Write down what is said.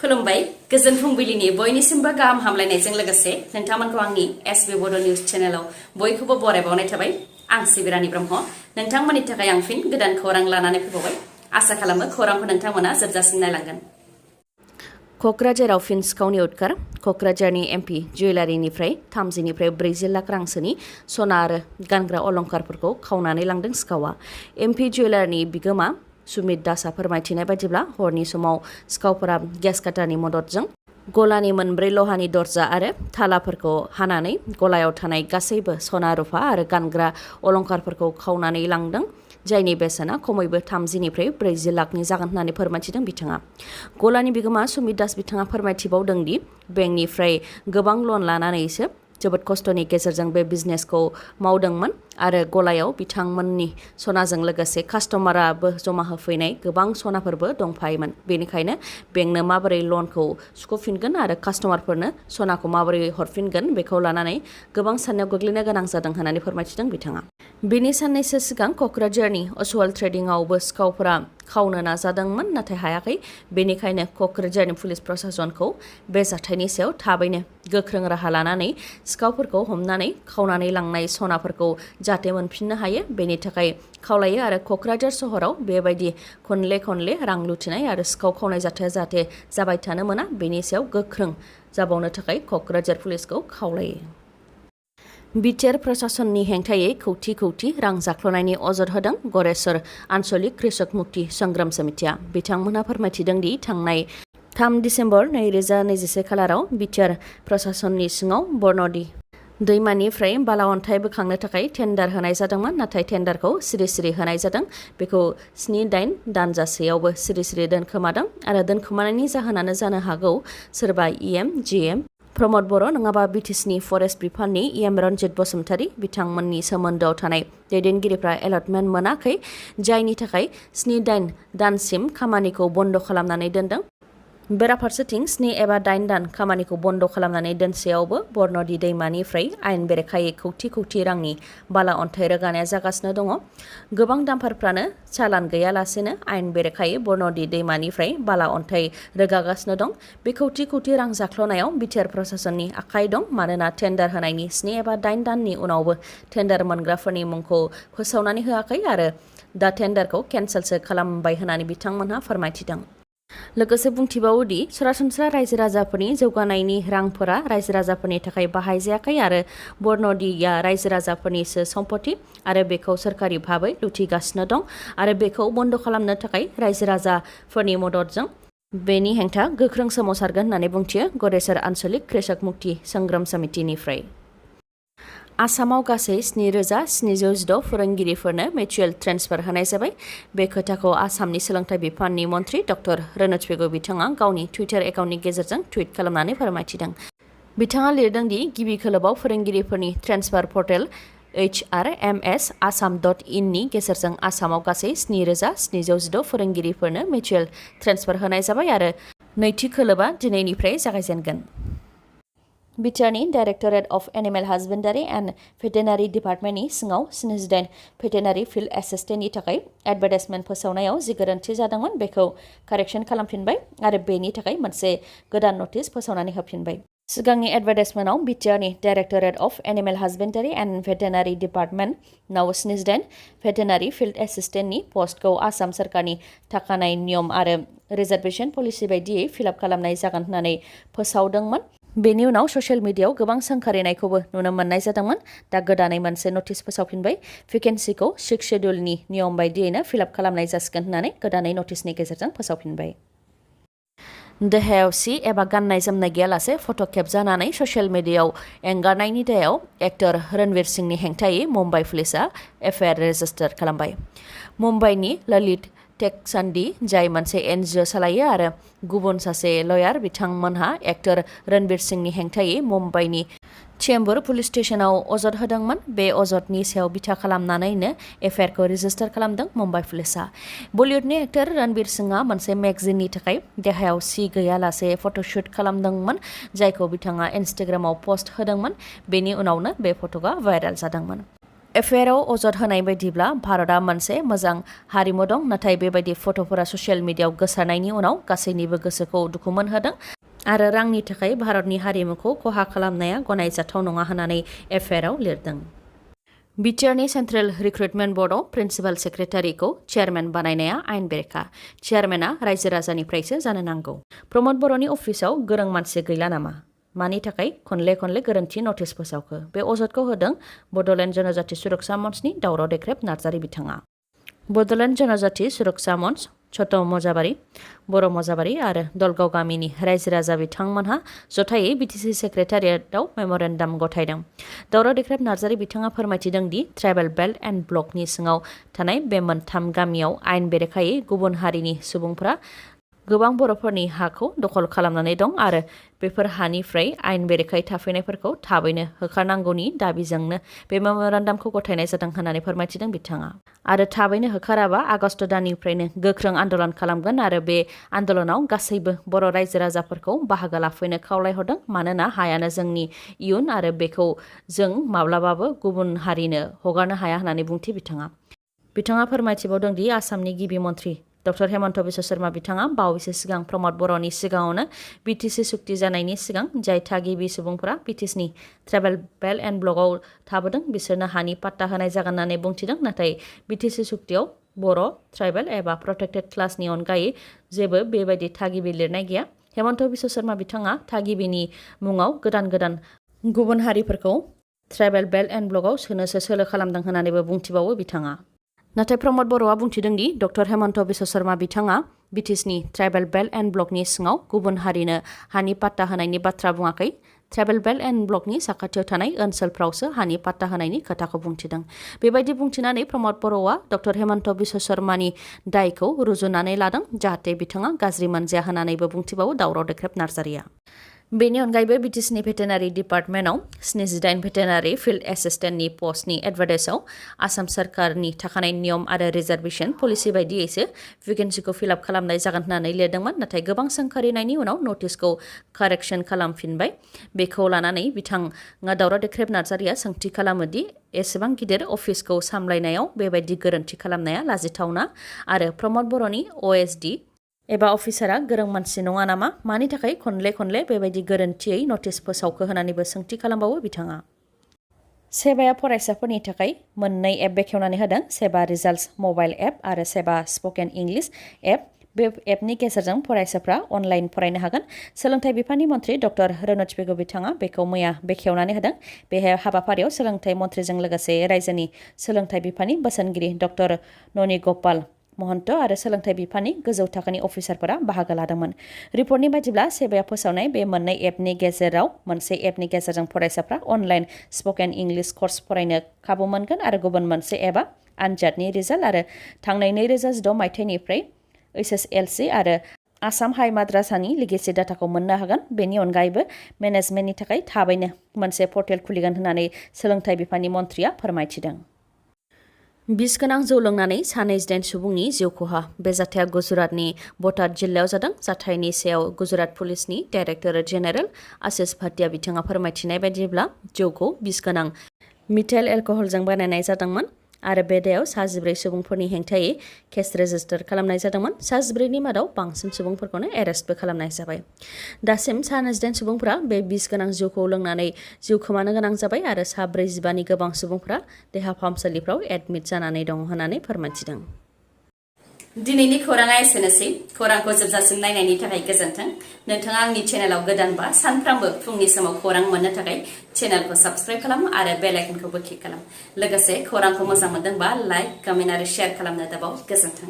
खुलुमबाय गोजोन फुंबिलिनि बयनिसिमबो गाहाम हामलायनायजों लोगोसे नोंथांमोनखौ आंनि एसबी बड निउज चेनेलाव बयखौबो बरायबावनाय थाबाय। आं सिबिरानि ब्रह्म नोंथांमोननि थाखाय आं फिन गोदान खौरां लानानै फैबावबाय। आसा खालामो खौरांखौ नोंथांमोना जोबजासिम नायलांगोन। क'क्राझाराव फिन सिखावनि उदखार। क'क्राझारनि एमपि जुवेलारिनिफ्राय 30निफ्राय 40 लाख रांसोनि सना आरो गानग्रा अलंकारफोरखौ खावनानै लांदों सिखावा। एमपि जुवेलारिनि बिगोमा सुमित दासआ फोरमायथिनाय बायदिब्ला हरनि समाव सिखावफोरा गेस काटारनि मददजों गलानि मोनब्रै लहानि दरजा आरो थालाफोरखौ हानानै गलायाव थानाय गासैबो सना रुफा आरो गानग्रा अलंकारफोरखौ खावनानै लांदों, जायनि बेसेना खमैबो 30निफ्राय 40 लाखनि जागोन होननानै फोरमायथिदों बिथाङा। गलानि बिगोमा सुमित दास बिथाङा फोरमायथिबावदों दि बेंकनिफ्राय गोबां लन लानानैसो जोबोद खस्थ'नि गेजेरजों बे बिजनेसखौ मावदोंमोन आरो गलायाव बिथांमोननि सनाजों लोगोसे कास्टमाराबो जमा होफैनाय गोबां सनाफोरबो दंफायोमोन। बेनिखायनो बेंकनो माबोरै लनखौ सुख'फिनगोन आरो कास्टमारफोरनो सनाखौ माबोरै हरफिनगोन बेखौ लानानै गोबां साननायाव गोग्लैनो गोनां जादों होननानै फोरमायथिदों बिथाङा। बेनि साननैसो सिगां क'क्राझारनि असवाल ट्रेडिंआवबो सिखावफोरा खावनो नाजादोंमोन नाथाय हायाखै। बेनिखायनो क'क्राझारनि पुलिस प्रशासनखौ बे जाथायनि सायाव थाबैनो गोख्रों राहा लानानै सिखावफोरखौ हमनानै खावनानै लांनाय सनाफोरखौ जाहाथे मोनफिननो हायो बेनि थाखाय खावलायो आरो क'क्राझार सहराव बेबायदि खनले रां लुथिनाय आरो सिखाव खावनाय जाथाया जाहाथे जाबाय थानो मोना बेनि सायाव गोख्रों जाबावनो थाखाय क'क्राझार पुलिसखौ खावलायो। बिटिआर प्रशासननि हेंथायै खौथि रां जाख्ल'नायनि अजद होदों गरेस्वर आन्चलिक कृषक मुक्ति संग्राम समितिया। बिथांमोनहा फोरमायथिदों दि थांनाय 3 दिसेम्बर 2021 खालाराव बिटिआर प्रशासननि सिङाव बरन'दि दैमानिफ्राय बाला अन्थाइ बोखांनो थाखाय टेन्डार होनाय जादोंमोन, नाथाय टेन्डारखौ सिरि होनाय जादों। बेखौ 7-8 दानजासेयावबो सिरि दोनखोमादों आरो दोनखोमानायनि जाहोनानो जानो हागौ सोरबा GM प्रमद बर' नङाबा बिटिसिनि फरेस्ट बिफाननि रन्जित बसुमतारी बिथांमोननि सोमोन्दोआव थानाय दैदेनगिरिफ्रा एलटमेन्ट मोनाखै, जायनि थाखाय 7-8 दानसिम खामानिखौ बन्द' खालामनानै दोनदों। बेराफारसेथिं 7 एबा 8 दान खामानिखौ बन्द' खालामनानै दोनसेयावबो बरन'दि दैमानिफ्राय आयेन बेरेखायै खौथि रांनि बाला अन्थाइ रोगानाया जागासिनो दङ। गोबां दाम्पारफ्रानो चालान गैयालासेनो आयेन बेरेखायै बरन'दि दैमानिफ्राय बाला अन्थाइ रोगागासिनो दं। बे खौथि रां जाख्ल'नायाव बिटिआर प्रशासननि आखाइ दं, मानोना टेन्डार होनायनि 7 एबा 8 दाननि उनावबो टेन्डार मोनग्राफोरनि मुंखौ फोसावनानै होआखै आरो दा टेन्डारखौ केन्सेलसो खालामबाय होननानै बिथांमोनहा फोरमायथिदों। लोगोसे बुंथिबावोदि सरासनस्रा रायजो राजाफोरनि जौगानायनि रांफोरा रायजो राजाफोरनि थाखाय बाहायजायाखै आरो बरन'दिया रायजो राजाफोरनिसो सम्पति आरो बेखौ सोरखारि भाबै लुथिगासिनो दं आरो बेखौ बन्द' खालामनो थाखाय रायजो राजाफोरनि मददजों बेनि हेंथा गोख्रों सोमावसारगोन होननानै बुंथियो गरेस्वर आन्चलिक कृषक मुक्ति संग्राम समितिनिफ्राय। आसामाव गासै 7,716 फोरोंगिरिफोरनो मिउचुएल ट्रेन्सफार होनाय जाबाय। बे खोथाखौ आसामनि सोलोंथाइ बिफाननि मन्थ्रि डक्टर रनोज पेगु बिथाङा गावनि टुइटार एकाउन्टनि गेजेरजों टुइट खालामनानै फोरमायथिदों। बिथाङा लिरदों दि गिबि खोलोबाव फोरोंगिरिफोरनि ट्रेन्सफार पर्टेल hrmsasam.in नि गेजेरजों आसामाव गासै 7,716 फोरोंगिरिफोरनो मिउचुएल ट्रेन्सफार होनाय जाबाय आरो नैथि खोलोबा दिनैनिफ्राय जागायजेनगोन। बिटिआरनि डाइरेक्टरेट अफ एनिमेल हासबेन्डारि एन्ड भेटेनारि डिपार्टमेन्टनि सिङाव 78 भेटेनारि फिल्ड एसिस्टेन्टनि थाखाय एडभार्टाइजमेन्ट फोसावनायाव जि गोरोन्थि जादोंमोन बेखौ कारेक्सन खालामफिनबाय आरो बेनि थाखाय मोनसे गोदान नटिस फोसावनानै होफिनबाय। सिगांनि एडभार्टाइजमेन्टआव बिटिआरनि डाइरेक्टरेट अफ एनिमेल हासबेन्डारि एन्ड भेटेनारि डिपार्टमेन्टनाव 78 भेटेनारि फिल्ड एसिस्टेन्टनि पस्टखौ आसाम सोरखारनि थाखानाय नियम आरो रिजार्भेसन पलिसि बायदियै फिलआप खालामनाय जागोन होननानै फोसावदोंमोन। बेनि उनाव ससियेल मिडियायाव गोबां सोंखारिनायखौबो नुनो मोननाय जादोंमोन। दा गोदानै मोनसे नटिस फोसावफिनबाय। भेकेन्सिखौ 6 शेड्युलनि नियम बायदियैनो फिलआप खालामनाय जासिगोन होननानै गोदानै नटिसनि गेजेरजों फोसावफिनबाय। देहायाव सि एबा गाननाय जोमनाय गैयालासे फट' खेबजानानै ससियेल मिडियायाव एंगारनायनि दायाव एक्टर रणवीर सिंहनि हेंथायै मुम्बाइ पुलिसआ एफआइआर रेजिस्टार खालामबाय। मुम्बाइनि ललित टेकसान्डी, जाय मोनसे NGO सालायो आरो गुबुन सासे लयार, बिथांमोनहा एक्टर रणवीर सिंहनि हेंथायै मुम्बाइनि चेम्बुर पुलिस स्टेशनाव अजद होदोंमोन। बे अजदनि सायाव बिथा खालामनानैनो एफआइआरखौ रेजिस्टार खालामदों मुम्बाइ पुलिसआ। बलिउडनि एक्टर रणवीर सिंहआ मोनसे मेगजिननि थाखाय देहायाव सि गैयालासे फट'शुट खालामदोंमोन, जायखौ बिथाङा इन्स्टाग्रामाव पस्ट होदोंमोन। बेनि उनावनो बे फट'आ भाइरेल जादोंमोन। एफआइआरआव अजद होनाय बायदिब्ला भारतआ मोनसे मोजां हारिमु दं, नाथाय बेबायदि फट'फोरा ससियेल मिडियायाव गोसारनायनि उनाव गासैनिबो गोसोखौ दुखु मोनहोदों आरो रांनि थाखाय भारतनि हारिमुखौ खहा खालामनाया गनायजाथाव नङा होननानै एफआइआरआव लिरदों। बिटिआरनि सेन्ट्रेल रिक्रुटमेन्ट बर्डआव प्रिन्सिपाल सेक्रेटारिखौ चेयारमेन बानायनाया आयेन बेरेखा। चेयारमेना रायजो राजानिफ्रायसो जानो नांगौ। प्रमद बर'नि अफिसाव गोरों मानसि गैला नामा? मानि थाखाय खनले खनले गोरोन्थि नटिस फोसावखो? बे अजदखौ होदों बड'लेण्ड जनजाति सुरक्षा मन्चनि दावराव देख्रेब नार्जारि बिथाङा। बड'लेण्ड जनजाति सुरक्षा मन्च, छट' मजाबारि, बर' मजाबारि आरो दलगाव गामिनि रायजो राजा बिथांमोनहा जथायै बिटिसि सेक्रेटारियेटआव मेम'रेन्डाम गथायदों। दावराव देख्रेब नार्जारि बिथाङा फोरमायथिदों दि ट्राइबेल बेल्ट एन्ड ब्लकनि सिङाव थानाय बे मोनथाम गामियाव आयेन बेरेखायै गुबुन हारिनि सुबुंफोरा गोबां बर'फोरनि हाखौ दखल खालामनानै दं आरो बेफोर हानिफ्राय आयेन बेरेखायै थाफैनायफोरखौ थाबैनो होखारनांगौनि दाबिजोंनो बे मेम'रेन्डामखौ गथायनाय जादों होननानै फोरमायथिदों बिथाङा। आरो थाबैनो होखाराबा आगस्ट दाननिफ्रायनो गोख्रों आन्दोलन खालामगोन आरो बे आन्दोलनाव गासैबो बर' रायजो राजाफोरखौ बाहागो लाफैनो खावलायहरदों, मानोना हायानो जोंनि इयुन आरो बेखौ जों माब्लाबाबो गुबुन हारिनो हगारनो हाया होननानै बुंथि बिथाङा। बिथाङा फोरमायथिबावदों दि आसामनि गिबि मन्त्रि डक्टर हेमन्त बिश्व शर्मा बिथाङा बावैसो सिगां प्रमद बर'नि सिगाङावनो बिटिसि सुक्ति जानायनि सिगां जाय थागिबि सुबुंफोरा बिटिसिनि ट्राइबेल बेल्ट एन्ड ब्लकआव थाबोदों बिसोरनो हानि पाट्टा होनाय जागोन होननानै बुंथिदों, नाथाय बिटिसि सुक्तियाव बर', ट्राइबेल एबा प्रटेक्टेड क्लासनि अनगायै जेबो बेबायदि थागिबि लिरनाय गैया। हेमन्त बिश्व शर्मा बिथाङा थागिबिनि मुङाव गोदान गुबुन हारिफोरखौ ट्राइबेल बेल्ट एन्ड ब्लकआव सोनोसो सोलो खालामदों होननानैबो बुंथिबावो बिथाङा। नाथाय प्रमद बर'आ बुंथिदों दि डक्टर हेमन्त बिश्व शर्मा बिथाङा बिटिसिनि ट्राइबेल बेल्ट एन्ड ब्लकनि सिङाव गुबुन हारिनो हानि पाट्टा होनायनि बाथ्रा बुङाखै। ट्राइबेल बेल्ट एन्ड ब्लकनि साखाथियाव थानाय ओनसोलफ्रावसो हानि पाट्टा होनायनि खोथाखौ बुंथिदों। बेबायदि बुंथिनानै प्रमद बर'आ डक्टर हेमन्त बिश्व शर्मानि दायखौ रुजुनानै लादों, जाहाथे बिथाङा गाज्रि मोनजाया होननानैबो बुंथिबावो दावराव देख्रेब नार्जारिया। बेनि अनगायैबो बिटिसिनि भेटेनारि डिपार्टमेन्टआव 78 भेटेनारि फिल्ड एसिस्टेन्टनि पस्टनि एडभार्टाइजआव आसाम सरकारनि थाखानाय नियम आरो रिजार्भेसन पलिसि बायदियैसो भेकेन्सिखौ फिलआप खालामनाय जागोन होननानै लिरदोंमोन, नाथाय गोबां सोंखारिनायनि उनाव नटिसखौ कारेक्सन खालामफिनबाय। बेखौ लानानै बिथाङा दावराव देख्रेब नार्जारिया सोंथि खालामो दि एसेबां गिदिर अफिसखौ सामलायनायाव बेबायदि गोरोन्थि खालामनाया लाजिथावना आरो प्रमद बर'नि अएसडि एबा अफिसारा गोरों मानसि नङा नामा? मानि थाखाय खनले खनले बेबायदि गोरोन्थियै नटिस फोसावखो होननानैबो सोंथि खालामबावो बिथाङा। सेबाया फरायसाफोरनि थाखाय मोननै एप बेखेवनानै होदों, सेबा रिजाल्टस मबाइल एप आरो सेबा स्पकेन इंलिश एप। बे एपनि गेजेरजों फरायसाफ्रा अनलाइन फरायनो हागोन। सोलोंथाइ बिफाननि मन्थ्रि डक्टर रनज पेगु बिथाङा बेखौ मैया बेखेवनानै होदों। बे हाबाफारियाव सोलोंथाइ मन्थ्रिजों लोगोसे रायजोनि सोलोंथाइ बिफाननि बोसोनगिरि डक्टर ननि गपाल महन्त आरो सोलोंथाइ बिफाननि गोजौ थाखोनि अफिसारफोरा बाहागो लादोंमोन। रिपर्टनि बायदिब्ला सेबाया फोसावनाय बे मोननै एपनि गेजेराव मोनसे एपनि गेजेरजों फरायसाफ्रा अनलाइन स्पकेन इंलिश कर्स फरायनो खाबु मोनगोन आरो गुबुन मोनसे एपआ आनजादनि रिजाल्ट आरो थांनाय 2016 मायथाइनिफ्राय HSLC आरो आसाम हाइ माद्रासानि लिगेसि डाटाखौ मोननो हागोन। बेनि अनगायैबो मेनेजमेन्टनि थाखाय थाबैनो मोनसे पर्टेल खुलिगोन होननानै सोलोंथाइ बिफाननि मन्थ्रिया फोरमायथिदों। बिस गोनां जौ लोंनानै सानै 8 सुबुंनि जिउ खहा। बे जाथाया गुजरातनि बटाद जिल्लायाव जादों। जाथायनि सायाव गुजरात पुलिसनि डाइरेक्टर जेनेरेल आशिष भाटिया बिथाङा फोरमायथिनाय बायदिब्ला जौखौ बिस गोनां मिथाइल एलकहलजों बानायनाय जादोंमोन आरो बे दायाव 14 सुबुंफोरनि हेंथायै केस रेजिस्टार खालामनाय जादोंमोन। 14नि मादाव बांसिन सुबुंफोरखौनो एरेस्टबो खालामनाय जाबाय। दासिम 8 सुबुंफोरा बे बिस गोनां जौखौ लोंनानै जिउ खोमानो गोनां जाबाय आरो 45नि गोबां सुबुंफोरा देहा फाहामसालिफ्राव एडमिट जानानै दं होननानै फोरमायथिदों। दिनैनि खौराङा एसेनोसै। खौरांखौ जोबजासिम नायनायनि थाखाय गोजोन्थों। नोंथाङा आंनि चेनेलाव गोदानबा सानफ्रामबो फुंनि समाव खौरां मोननो थाखाय चेनेलखौ साबस्क्राइब खालाम आरो बेल आइकनखौबो क्लिक खालाम। लोगोसे खौरांखौ मोजां मोनदोंबा लाइक, कमेन्ट आरो शेयार खालामनो दाबाव। गोजोन्थों।